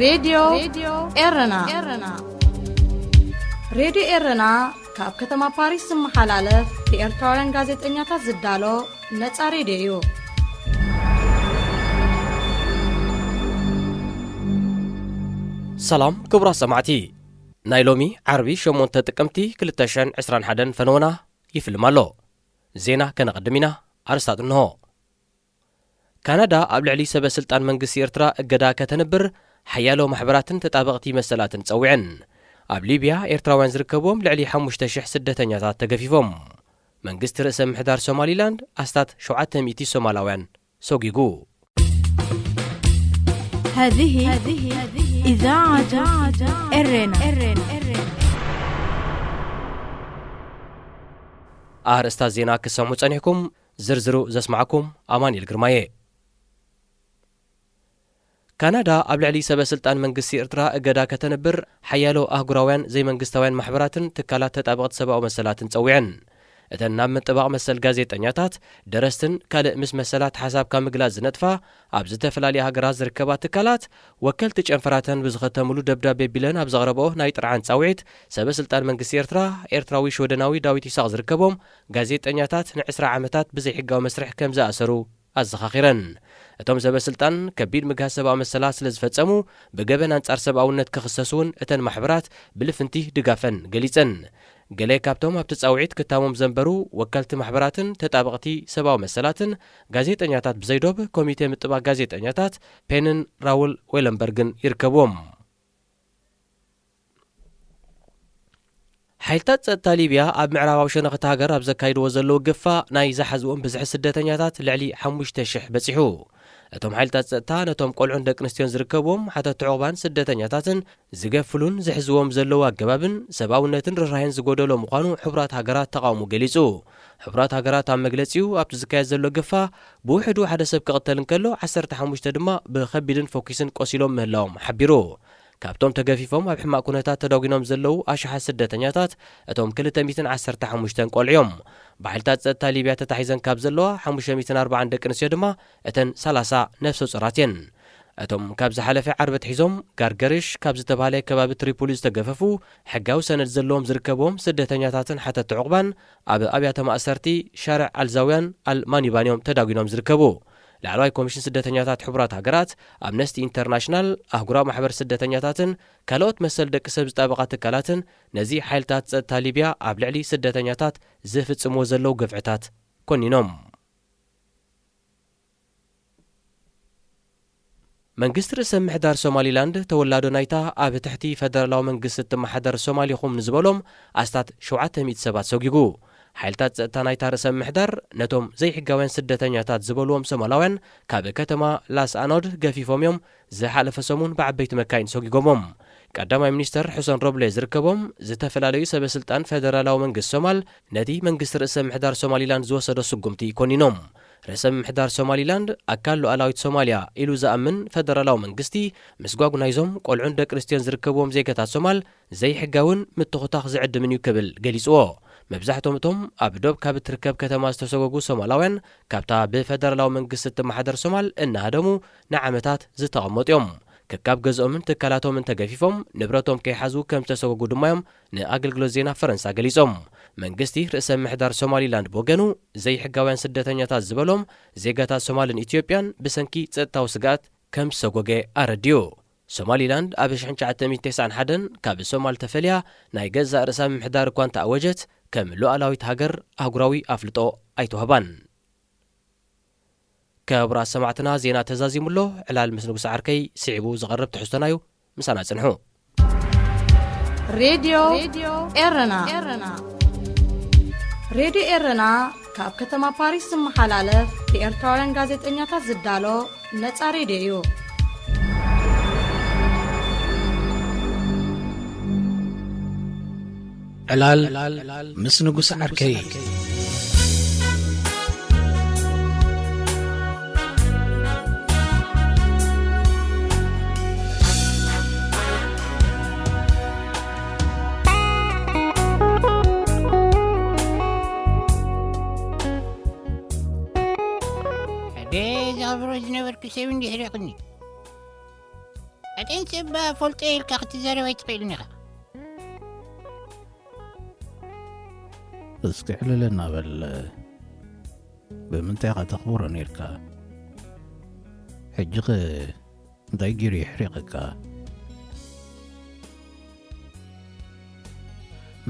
ሬድዮ ኤረና። ሬድዮ ኤረና ካብ ከተማ ፓሪስ ዝመሓላለፍ ብኤርትራውያን ጋዜጠኛታት ዝዳሎ ነጻ ሬድዮ እዩ። ሰላም ክቡራት ሰማዕቲ፣ ናይ ሎሚ ዓርቢ ሸሞንተ ጥቅምቲ ክልተ ሽሕን ዕስራን ሓደን ፈነወና ይፍልም ኣሎ። ዜና ከነቐድም ኢና። ኣርስታት እንሆ። ካናዳ ኣብ ልዕሊ ሰበ ስልጣን መንግስቲ ኤርትራ እገዳ ከተንብር ሓያሎ ማሕበራትን ተጣበቕቲ መሰላትን ጸዊዐን። ኣብ ሊብያ ኤርትራውያን ዝርከብዎም ልዕሊ ሓሙሽተ ሽሕ ስደተኛታት ተገፊፎም። መንግስቲ ርእሰ ምሕዳር ሶማሊላንድ ኣስታት ሸውዓተ ሚእቲ ሶማላውያን ሰጒጉ። هذه إذاعة إرنا. ኣርእስታት ዜና ክሰምዑ ጸኒሕኩም፣ ዝርዝሩ ዘስማዕኩም ኣማኑኤል ግርማየ። ካናዳ ኣብ ልዕሊ ሰበ ስልጣን መንግስቲ ኤርትራ እገዳ ከተንብር ሓያሎ ኣህጉራውያን ዘይመንግስታውያን ማሕበራትን ትካላት ተጣበቕቲ ሰብኣዊ መሰላትን ጸዊዐን። እተን ናብ ምጥባቕ መሰል ጋዜጠኛታት፣ ደረስትን ካልእ ምስ መሰላት ሓሳብ ካብ ምግላጽ ዝነጥፋ ኣብ ዝተፈላለያ ሃገራት ዝርከባ ትካላት፣ ወከልቲ ጨንፈራተን ብዝኸተምሉ ደብዳቤ ቢለን ኣብ ዘቕረብኦ ናይ ጥርዓን ጻውዒት፣ ሰበ ስልጣን መንግስቲ ኤርትራ፣ ኤርትራዊ ሽወደናዊ ዳዊት ይስሐቅ ዝርከቦም ጋዜጠኛታት ንዕስራ ዓመታት ብዘይሕጋዊ መስርሕ ከም ዝኣሰሩ ኣዘኻኺረን። እቶም ሰበ ስልጣን ከቢድ ምግሃስ ሰብኣዊ መሰላት ስለ ዝፈጸሙ ብገበን ኣንጻር ሰብኣውነት ክኽሰሱ እውን እተን ማሕበራት ብልፍንቲ ድጋፈን ገሊጸን። ገለ ካብቶም ኣብቲ ጻውዒት ክታሞም ዘንበሩ ወከልቲ ማሕበራትን ተጣበቕቲ ሰብኣዊ መሰላትን ጋዜጠኛታት ብዘይዶብ ኮሚቴ ምጥባቕ ጋዜጠኛታት ፔንን ራውል ዌለንበርግን ይርከብዎም። ሓይልታት ጸጥታ ሊብያ ኣብ ምዕራባዊ ሸነኽቲ ሃገር ኣብ ዘካይድዎ ዘለዉ ግፋ ናይ ዝሓዝዎም ብዝሒ ስደተኛታት ልዕሊ ሓሙሽተ ሽሕ በጺሑ። እቶም ሓይልታት ጸጥታ ነቶም ቆልዑን ደቂ ኣንስትዮን ዝርከብዎም ሓተቲ ዑቕባን ስደተኛታትን ዝገፍሉን ዝሕዝዎም ዘለዉ ኣገባብን ሰብኣውነትን ርህራሄን ዝጎደሎ ምዃኑ ሕቡራት ሃገራት ተቓውሞ ገሊጹ። ሕቡራት ሃገራት ኣብ መግለጺኡ ኣብቲ ዝካየድ ዘሎ ግፋ ብውሕዱ ሓደ ሰብ ክቕተል እንከሎ ዓሰርተ ሓሙሽተ ድማ ብኸቢድን ፈኲስን ቆሲሎም ምህላዎም ሓቢሩ። ካብቶም ተገፊፎም ኣብ ሕማቕ ኩነታት ተዳጒኖም ዘለዉ ኣሽሓት ስደተኛታት እቶም ክልተ ሚእትን ዓሰርተ ሓሙሽተን ቆልዑ እዮም። ብሓይልታት ጸጥታ ሊብያ ተታሒዘን ካብ ዘለዋ ሓሙሽተ ሚእትን ኣርባዓን ደቂ ኣንስትዮ ድማ እተን ሰላሳ ነፍሰ ጾራት እየን። እቶም ካብ ዝሓለፈ ዓርቢ ኣትሒዞም ጋርገርሽ ካብ ዝተባህለ ከባቢ ትሪፖሊ ዝተገፈፉ ሕጋዊ ሰነድ ዘለዎም ዝርከብዎም ስደተኛታትን ሓተቲ ዑቕባን ኣብ ኣብያተ ማእሰርቲ ሻርዕ ኣልዛውያን ኣል ማኒባን እዮም ተዳጒኖም ዝርከቡ። ላዕለዋይ ኮሚሽን ስደተኛታት ሕቡራት ሃገራት፣ ኣምነስቲ ኢንተርናሽናል፣ ኣህጉራዊ ማሕበር ስደተኛታትን ካልኦት መሰል ደቂ ሰብ ዝጣበቓ ትካላትን ነዚ ሓይልታት ጸጥታ ሊብያ ኣብ ልዕሊ ስደተኛታት ዝፍጽምዎ ዘለዉ ግፍዕታት ኮኒኖም። መንግስቲ ርእሰ ምሕዳር ሶማሊላንድ ተወላዶ ናይታ ኣብ ትሕቲ ፈደራላዊ መንግስቲ እትመሓደር ሶማል ኢኹም ንዝበሎም ኣስታት ሸውዓተ ሚእቲ ሰባት ሰጒጉ። ሓይልታት ጸጥታ ናይታ ርእሰ ምሕዳር ነቶም ዘይሕጋውያን ስደተኛታት ዝበልዎም ሶማላውያን ካብ ከተማ ላስ ኣኖድ ገፊፎም እዮም ዝሓለፈ ሰሙን ብዓበይቲ መካይን ሰጒጎሞም። ቀዳማይ ሚኒስተር ሑሰን ሮብሌ ዝርከቦም ዝተፈላለዩ ሰበ ስልጣን ፈደራላዊ መንግስቲ ሶማል ነቲ መንግስቲ ርእሰ ምሕዳር ሶማሊላንድ ዝወሰዶ ስጉምቲ ኮኒኖም። ርእሰ ምሕዳር ሶማሊላንድ ኣካል ሉዓላዊት ሶማልያ ኢሉ ዝኣምን ፈደራላዊ መንግስቲ ምስጓጉ ናይዞም ቆልዑን ደቂ ኣንስትዮን ዝርከብዎም ዜጋታት ሶማል ዘይሕጋውን ምትኹታኽ ዝዕድምን እዩ ክብል ገሊጽዎ። መብዛሕቶም እቶም ኣብ ዶብ ካብ እትርከብ ከተማ ዝተሰጎጉ ሶማላውያን ካብታ ብፈደራላዊ መንግስቲ እትመሓደር ሶማል እናሃደሙ ንዓመታት ዝተቐመጡ እዮም። ከካብ ገዝኦምን ትካላቶምን ተገፊፎም ንብረቶም ከይሓዙ ከም ዝተሰጎጉ ድማ እዮም ንኣገልግሎት ዜና ፈረንሳ ገሊጾም። መንግስቲ ርእሰ ምሕዳር ሶማሊላንድ ብወገኑ ዘይሕጋውያን ስደተኛታት ዝበሎም ዜጋታት ሶማልን ኢትዮጵያን ብሰንኪ ጸጥታዊ ስግኣት ከም ዝሰጎገ ኣረዲኡ። ሶማሊላንድ ኣብ ሽሕን ትሽዓተ ሚእትን ተስዓን ሓደን ካብ ሶማል ተፈልያ ናይ ገዛእ ርእሳ ምምሕዳር እኳ እንተኣወጀት ከም ሉዓላዊት ሃገር ኣህጉራዊ ኣፍልጦ ኣይተዋህባን። ክቡራት ሰማዕትና ዜና ተዛዚሙ ኣሎ። ዕላል ምስ ንጉስ ዓርከይ ስዒቡ ዝቐርብ ትሕዝቶና እዩ። ምሳና ጽንሑ። ሬድዮ ኤረና። ሬድዮ ኤረና ካብ ከተማ ፓሪስ ዝመሓላለፍ ብኤርትራውያን ጋዜጠኛታት ዝዳሎ ነጻ ሬድዮ እዩ። ዕላል ምስ ንጉስ ዓርከይ። ኣደ ዝኸብሮ ዝነበርኩ ሰብ እንዲሕ ሪቕኒ። እተን ሰብ ፈልጦ ኢልካ ክትዛረብ ኣይትኽእልን ኢኻ። እስኪ ዕልልና በል፣ ብምንታይ ኢኻ ተኽብሮ ነይርካ? ሕጂኸ እንታይ ገይሩ የሕሪቐካ?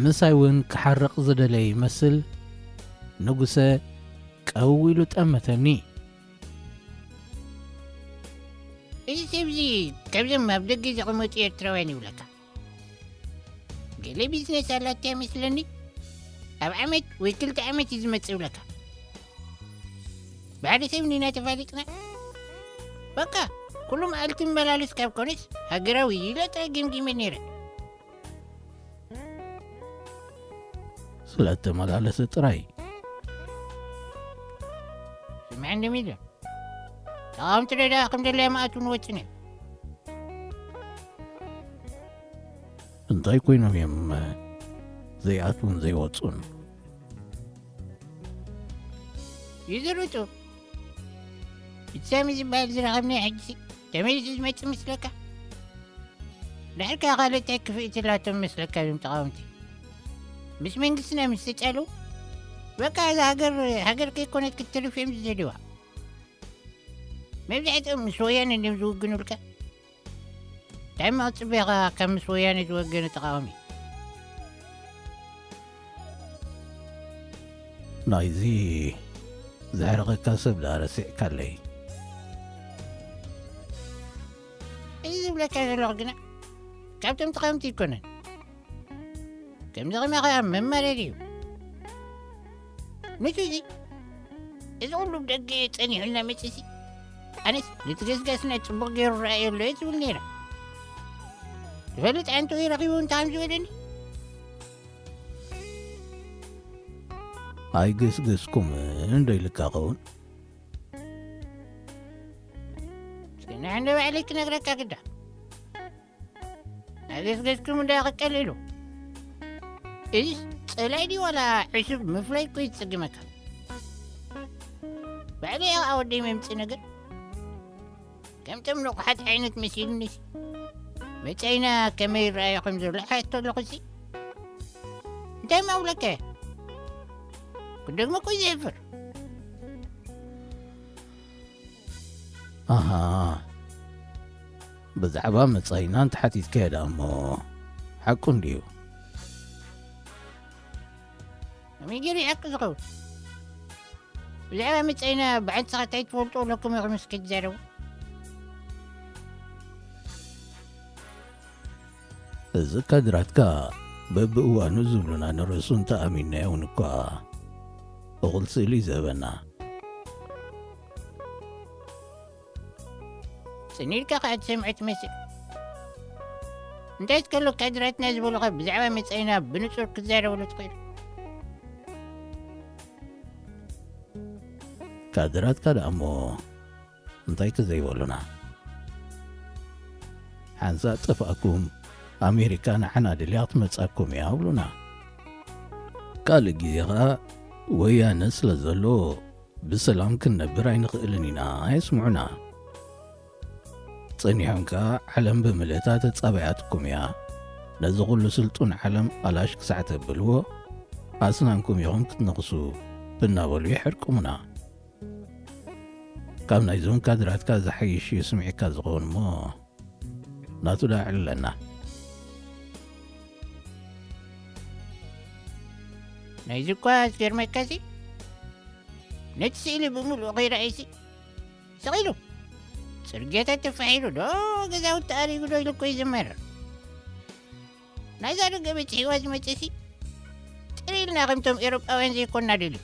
ምሳይ እውን ክሓርቕ ዝደለየ ይመስል፣ ንጉሰ ቀው ኢሉ ጠመተኒ። እዚ ሰብዚ ካብዞም ኣብ ደገ ዝቕመጡ ኤርትራውያን ይብለካ። ገለ ቢዝነስ ኣላቶ ይመስለኒ። ኣብ ዓመት ወይ ክልተ ዓመት እዩ ዝመጽእ ይብለካ። ብሓደ ሰብ እንዲና ተፋሊጥና። በቃ፣ ኩሉ መዓልቲ መመላለስ ካብ ኮነስ ሃገራዊ እዩ ኢለ ጥራይ ገምጊመ ነይረ። ስለ እተመላለሰ ጥራይ። ስምዐኒ ሚልዮን፣ ተቓወምቲ ደኣ ከም ደለያ መኣቱ ንወጽን እዮም። እንታይ ኮይኖም እዮም ዘይኣትዉን ዘይወጹን? ይዝርጡ። እቲ ሳሚ ዝበሃል ዝረኸብናዮ ሕጂሲ ተመሊሱ ዝመጽእ መስለካ? ድሕርካ ካልእ እንታይ ክፍኢት ኣላቶም መስለካ እዞም ተቓወምቲ? ምስ መንግስትና ምስ ተጫሉ፣ በቃ እዛ ሃገር፣ ሃገር ከይኮነት ክትተርፍ እዮም ዝደልዩዋ። መብዛሕትኦም ምስ ወያነ እንድዮም ዝውግኑልካ። እንታይ እሞ ጽቢኻ ካብ ምስ ወያነ ዝወገነ ተቓዋሚ? ናይዚ ዘሕረቐካ ሰብ ደኣ ረሲዕካለይ። እዚ ዝብለካ ዘለኹ ግና ካብቶም ተቓወምቲ ኣይኮነን። ከምዚ ከማኻ መማረሪ እዩ። ንሱ እዚ፣ እዚ ኩሉ ብደገ ጸኒሑልና መጺሲ፣ ኣነስ ነቲ ገስጋስና ጽቡቕ ገይሩ ረኣዮ ኣሎ እየ ዝብል ነይረ። ትፈልጥ ኣንተ ወይ ረኺቡ እንታይ ከም ዝበለኒ? ኣይገስገስኩምን ዶ ኢልካ ኸውን? ጽናሕ እንደ ባዕለይ ክነግረካ ግዳ። ኣገስገስኩም እንዳ ክቀል ኢሉ። እዚስ ጸላኢ ድዩ ዋላ ዕሱብ ምፍላይ እኮ እዩ ዝጽግመካ። ባዕለይ እየ ኣወደይ መምጽእ ነገር። ከምቶም ንቑሓት ዓይነት መሲሉኒሲ። መጻኢና ከመይ ይረኣዮ ከም ዘሎ ሓቶ ኣለኹሲ። እንታይ ማውለከ? ክደግሞ እኮ እዩ ዘሕፍር። ኣሃ፣ ብዛዕባ መጻኢና እንተሓቲትካዮ ደኣ እሞ ሓቁ እንድዩ። ከመይ ገይሩ እዩ ሓቂ ዝኸውን? ብዛዕባ መጻኢና ብዓንስኻ እንታይ ትፈልጡ ኣለኩም ኢኹም እስኪ ትዛረቡ? እዚ ካድራትካ በብእዋኑ ዝብሉና ንርእሱ እንተኣሚንናዮ እውን እኳ እኹል ስእሊ እዩ ዝህበና። ጽን ኢልካ ከኣ ትሰምዖ ትመስል። እንታይ ትከሎ ካድራትና ዝበሉኻ ብዛዕባ መጻኢና ብንጹር ክዛረብሉ ትኽእል? ካድራትካ ደኣ እሞ እንታይ ተዘይበሉና? ሓንሳእ ጠፋእኩም ኣሜሪካ ንዓና ደልያ ክትመጻኩም እያ ኣብሉና። ካልእ ግዜ ኸኣ ወያነ ስለ ዘሎ ብሰላም ክንነብር ኣይንኽእልን ኢና የስምዑና። ጸኒሖም ከኣ ዓለም ብምልእታ ተጻባያትኩም እያ። ነዚ ኹሉ ስልጡን ዓለም ኣላሽ ክሳዕ ተብልዎ ኣስናንኩም ኢኹም ክትነኽሱ እናበሉ የሕርቅሙና። ካብ ናይዞም ካድራትካ ዝሓይሽ እዩ ስምዒካ ዝኸውን እሞ ናቱ ደኣ ኣዕልለና። ናይዚ እኳ ዝገርመካሲ ነቲ ስእሊ ብምሉኡ ከይረኣይሲ ስቕ ኢሉ ጽርግያታት ተፋሒሩ ዶ ገዛውቲ ኣሪጉ ዶ ኢሉ እኮ እዩ ዝመርር። ናይዛ ደገ በጺሕዋ ዝመጽእሲ ጥር ኢልና ከምቶም ኤውሮጳውያን ዘይኮንና ደልዩ።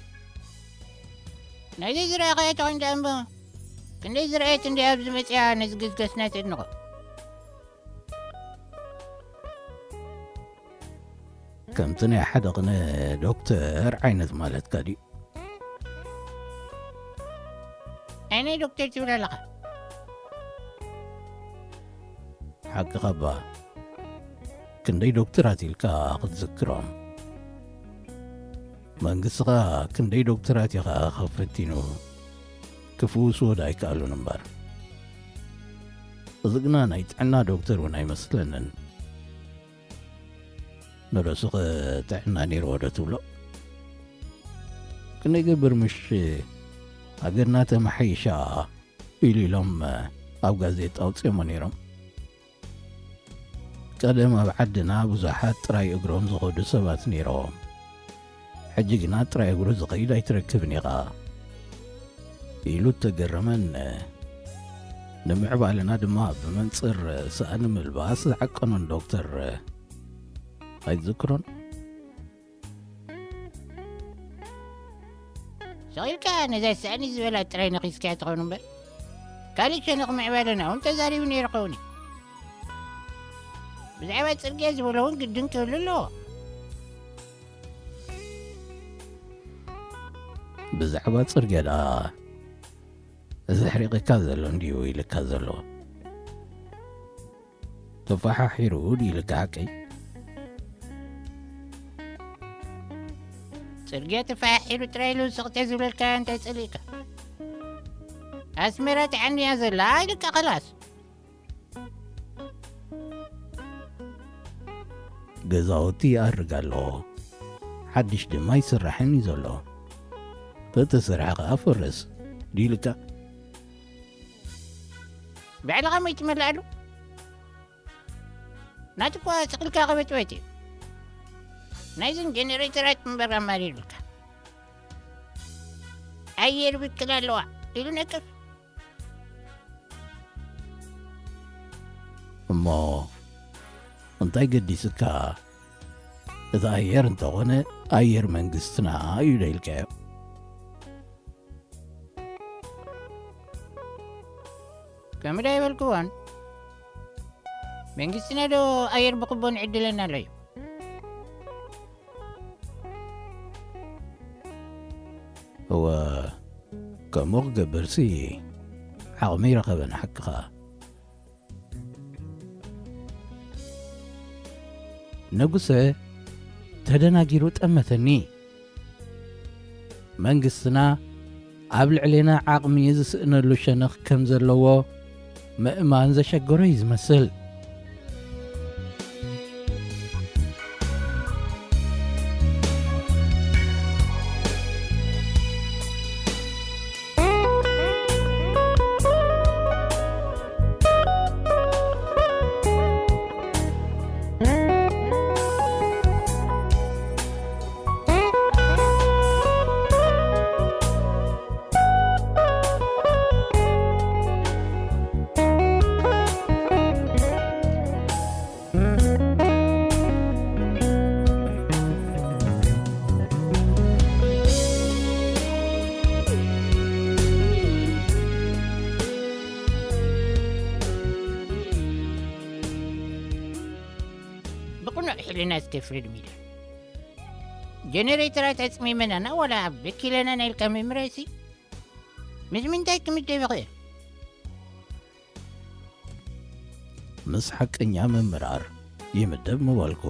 ናይዘይ ዝረኣኻዮ ተኾይኑ ደኣ እምበ ክንደይ ዝረኣየት እንድያ ኣብዚ መጺኣ ነዚ ገስጋስና ተድንቖ። ከምቲ ናይ ሓደ ቕነ ዶክተር ዓይነት ማለትካ ድዩ? ኣይ ናይ ዶክተር ትብል ኣለኻ? ሓቅኻ እባ። ክንደይ ዶክተራት ኢልካ ክትዝክሮም? መንግስትኻ ክንደይ ዶክተራት ኢኻ ፈቲኑ ክፍውስዎ ዶ ኣይከኣሉን እምበር? እዚ ግና ናይ ጥዕና ዶክተር እውን ኣይመስለንን። ንርእስኺ ጥዕና ነይርዎ ዶ ትብሎ? ክንደይ ገብር ምሽ ሃገርና ተመሓይሻ ኢሉ ኢሎም ኣብ ጋዜጣ ኣውፅኦሞ ነይሮም። ቀደም ኣብ ዓድና ብዙሓት ጥራይ እግሮም ዝኸዱ ሰባት ነይሮም። ሕጂ ግና ጥራይ እግሩ ዝኸይድ ኣይትረክብን ኢኻ ኢሉ ተገረመን። ንምዕባለና ድማ ብመንፅር ሰእኒ ምልባስ ዝዓቀኖን ዶክተር ኣይትዝክሮን? ስቕ ኢልካ ነዛ ሰእኒ ዝበላ ጥራይ ነኺስካያ ትኸውን እምበር፣ ካልእ ሸነኽ ምዕባለና እውን ተዛሪቡ ነይሩ ክኸውን እዩ። ብዛዕባ ጽርግያ ዝበሎ እውን ግድን ክህሉ ኣለዎ። ብዛዕባ ጽርግያ ደኣ እዚ ሕሪቕካ ዘሎ እንድዩ ኢልካ ዘሎ። ተፈሓሒሩ ድዩ ኢልካ ሓቀይ? ጽርግያ ተፈሓሒሩ ጥራይ ኢሉ ስቕ ተዝብለልካ እንታይ ጸሊእካ? ኣስመራ ትዓንያ ዘላ ኢልካ ኸላስ። ገዛውቲ ይኣርግ ኣሎ፣ ሓድሽ ድማ ይስራሕን እዩ ዘሎ። ተተሰርሐ ኸኣ ፍርስ ድዩ ኢልካ? ባዕልኻ ሞ ይትመልኣሉ? ናቱ እኳ ስቕ ኢልካ ክብጥበጥ እዩ። ናይዘን ጀነሬተራት እምበር ኣማሪሩልካ። ኣየር ብክል ኣለዋ ኢሉ ነቅፍ። እሞ እንታይ ገዲስካ? እቲ ኣየር እንተኾነ ኣየር መንግስትና እዩ ዶ ኢልካዮ? ከምኡ ዶ ኣይበልክዎን? መንግስትና ዶ ኣየር ብክቦ ንዕድለና ኣሎ እዩ? እወ፣ ከምኡ ክገብርሲ ዓቕሚ ይረኸበን ሓቅኻ። ንጉሰ ተደናጊሩ ጠመተኒ። መንግስትና ኣብ ልዕሌና ዓቕሚ ዝስእነሉ ሸነኽ ከም ዘለዎ ምእማን ዘሸገሮ እዩ ዝመስል። ብቕኑዕ ሕልና እስከ ፍርድ ሚለ። ጀነሬተራት ኣጽሚመናና ዋላ ኣብ በኪለና ናይልካ ምምራይሲ ምስ ምንታይ ክምደብ ይኽእል? ምስ ሓቀኛ ምምራር ይምደብ ምበልኩ።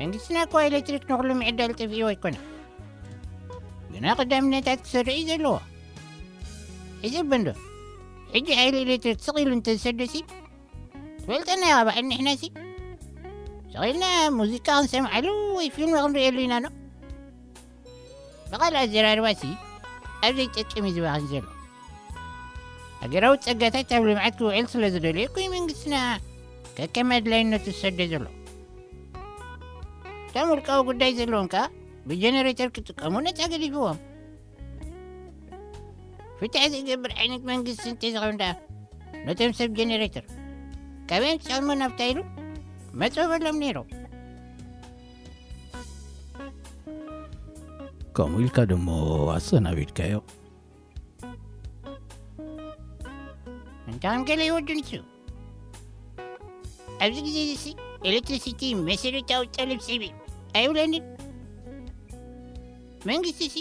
መንግስትና እኮ ኤሌክትሪክ ንኹሉ ምዕዳል ጠፊእዎ ኣይኮነን። ግና ቀዳምነታት ክሰርዕ እዩ ዘለዎ። ሕሰብ በንዶ፣ ሕጂ ሓይሊ ኤሌክትሪክ ስቕ ኢሉ እንተዝሰደሲ፣ ትፈልጠና ኢኻ በዓል ንሕናሲ። ስቕ ኢልና ሙዚቃ ክንሰምዓሉ ወይ ፊልም ክንርእየሉ ኢና ዶ? ብኻልእ ኣዘራርባሲ፣ ኣብ ዘይጠቅም እዩ ዝባኽን ዘሎ። ሃገራዊ ጸጋታት ኣብ ልምዓት ክውዕል ስለ ዝደለየ እኮ እዩ መንግስትና ከከም ኣድላይነቱ ዝሰዶ ዘሎ። እቶም ውልቃዊ ጉዳይ ዘለዎም ከኣ ብጀነሬተር ክጥቀሙ ነጻ ገዲፍዎም። ፍትሒ ዘይገብር ዓይነት መንግስቲ እንተዝኸውን ደኣ ነቶም ሰብ ጀነሬተር ካበይ ኣምጺኦሞ ናብታ ኢሉ መጸወበሎም ነይሮም። ከምኡ ኢልካ ደሞ ኣሰናቢድካዮ። እንታይ ከም ገለ ይወድን እሱ። ኣብዚ ግዜ እዚ ኤሌክትሪሲቲ መሰረታዊ ጠለብ ሰብ እዩ ኣይብለንን። መንግስቲ ሲ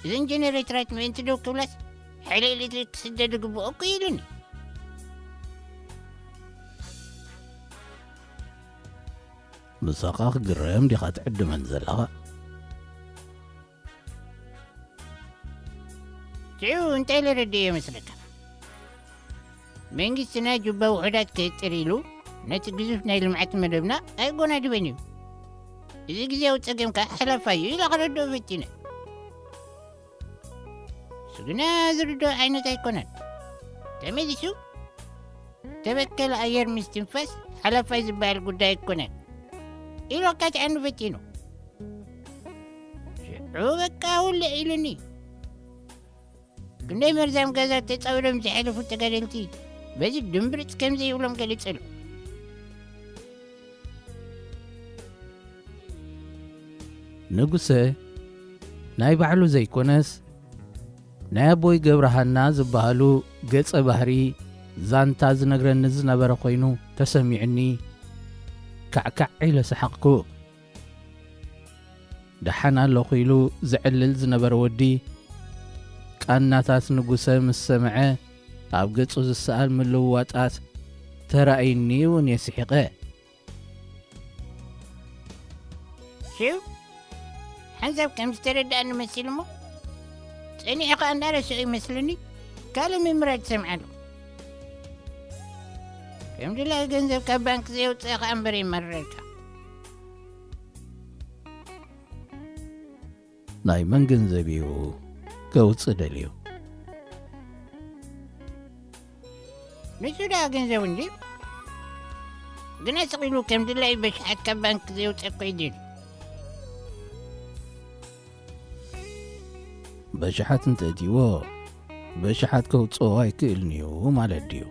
እዘን ጀነሬተራት ምእንቲ ደው ክብላስ ሓይሊ ኤሌክትሪክ ክስደድ ግብኦ እኮ ኢሉኒ። ምሳኻ ክግረም ዲኻ ትዕድመን ዘለኻ? እቲ ሽዑ እንታይ ኢለ ረድኤ ይመስለካ? መንግስትና ጁባ ውሑዳት ከየጥር ኢሉ ነቲ ግዙፍ ናይ ልምዓት መደብና ኣይጎናድበን እዩ። እዚ ግዜያዊ ጸገም ከኣ ሓላፋይ እዩ ኢለ ክረድኦ ፈቲነ። እሱ ግና ዝርድኦ ዓይነት ኣይኮነን። ተመሊሱ ተበከለ ኣየር ምስትንፋስ ሓላፋይ ዝበሃል ጉዳይ ኣይኮነን ኢሉ ኣካትዐኒ ፈቲኑ። ሽዑ በቃ ውልዕ ኢሉኒ። ክንደይ መርዛም ጋዛት ተጻዊሮም ዝሓለፉ ተጋደልቲ በዚ ድምብርጽ ከም ዘይብሎም ገሊጸሉ። ንጉሰ ናይ ባዕሉ ዘይኮነስ ናይ ኣቦይ ገብረሃና ዝበሃሉ ገጸ ባህሪ ዛንታ ዝነግረኒ ዝነበረ ኮይኑ ተሰሚዑኒ። ካዕካዕ ኢለ ሰሓቕኩ። ደሓን ኣለኹ ኢሉ ዘዕልል ዝነበረ ወዲ፣ ቃናታት ንጉሰ ምስ ሰምዐ፣ ኣብ ገጹ ዝሰኣል ምልውዋጣት ተራእዩኒ እውን የስሒቐ። ሽው ሓንሳብ ከም ዝተረዳእኒ መሲሉ እሞ፣ ጸኒሑ ከኣ እንዳረስኦ ይመስልኒ፣ ካልእ ምምራድ ትሰምዓሉ። ከም ድላይ ገንዘብ ካብ ባንክ ዘየውፅእ ከኣ እምበር ይመረረልካ። ናይ መን ገንዘብ እዩ ከውፅእ ደልዩ? ንሱ ደኣ ገንዘብ እንድዩ፣ ግና ስቕ ኢሉ ከም ድላይ በሽሓት ካብ ባንክ ዘየውፅእ እኮ እዩ ደልዩ። በሽሓት እንተእትይዎ፣ በሽሓት ከውፅኦ ኣይክእልን እዩ ማለት ድዩ?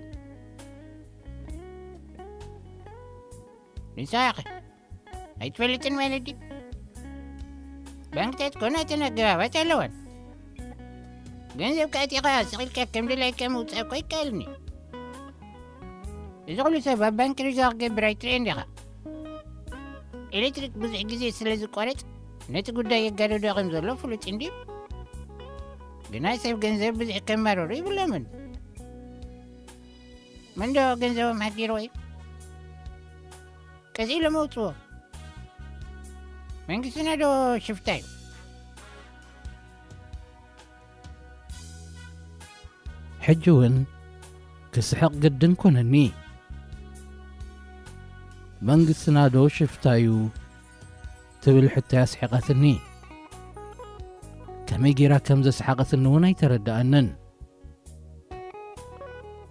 ንስኻ ኸ ኣይትፈልጥን ማለት ድዩ? ባንክታት ኮነ እተን ኣገባባት ኣለወን። ገንዘብ ከኣቲኻ ስቕ ኢልካ ከም ድላይካ ምውፃእ እኮ ይከኣልን እዩ። እዚ ኩሉ ሰብ ኣብ ባንክ ሪዛ ክገብር ኣይትርእዮን ዲኻ? ኤሌክትሪክ ብዙሕ ግዜ ስለ ዝቋረጽ ነቲ ጉዳይ የጋድዶ ከም ዘሎ ፍሉጥ እንድዩ። ግና ሰብ ገንዘብ ብዙሕ ከማርሩ ይብሎምን። መን ዶ ገንዘቦም ሃዲርዎ እዩ? ቀስ ኢሎም ኣውፅዎ። መንግስትና ዶ ሽፍታ እዩ? ሕጂ እውን ክስሕቕ ግድን ኮነኒ። መንግስትና ዶ ሽፍታ እዩ ትብል ሕቶ ኣስሒቐትኒ። ከመይ ጌራ ከም ዘስሓቐትኒ እውን ኣይተረድኣንን።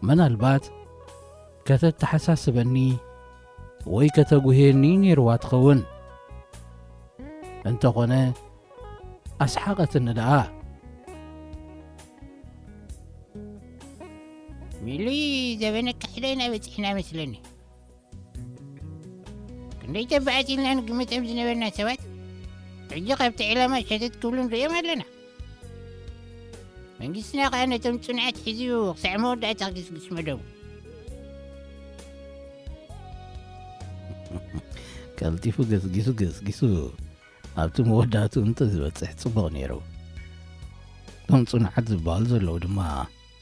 ምናልባት ከተተሓሳስበኒ ወይ ከተጉህየኒ ነይርዋ ትኸውን። እንተኾነ ኣስሓቐትኒ ደኣ። ሚሊ ዘበነ ካሕዳይና በፂሕና መስለኒ። ክንደይ ተባኣት ኢልና ንግምቶም ዝነበርና ሰባት ሕጂ ካብቲ ዕላማ ሸተት ክብሉ ንርእዮም ኣለና። መንግስትና ከኣ ነቶም ጽኑዓት ሒዙ ክሳዕ መወዳእታ ክግስግስ መደቡ። ቀልጢፉ ገስጊሱ ገስጊሱ ኣብቲ መወዳእትኡ እንተዝበጽሕ ጽቡቕ ነይሩ። እቶም ጽኑዓት ዝበሃሉ ዘለዉ ድማ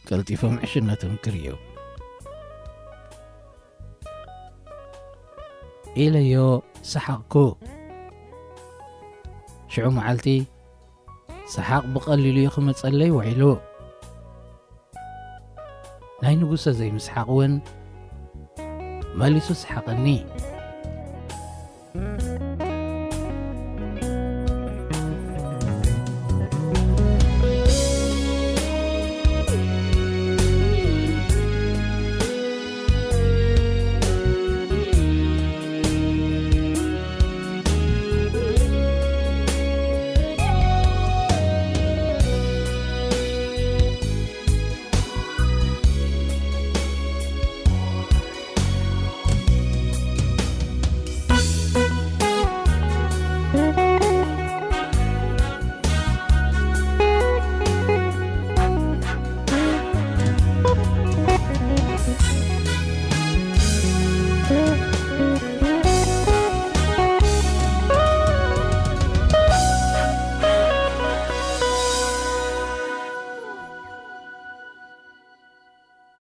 ቀልጢፎም ዕሽነቶም ክርእዩ ኢለዮ ሰሓቕኩ። ሽዑ መዓልቲ ሰሓቕ ብቐሊሉ እዩ ክመጸለይ ውዒሉ። ናይ ንጉሰ ዘይምስሓቕ እውን መሊሱ ሰሓቐኒ።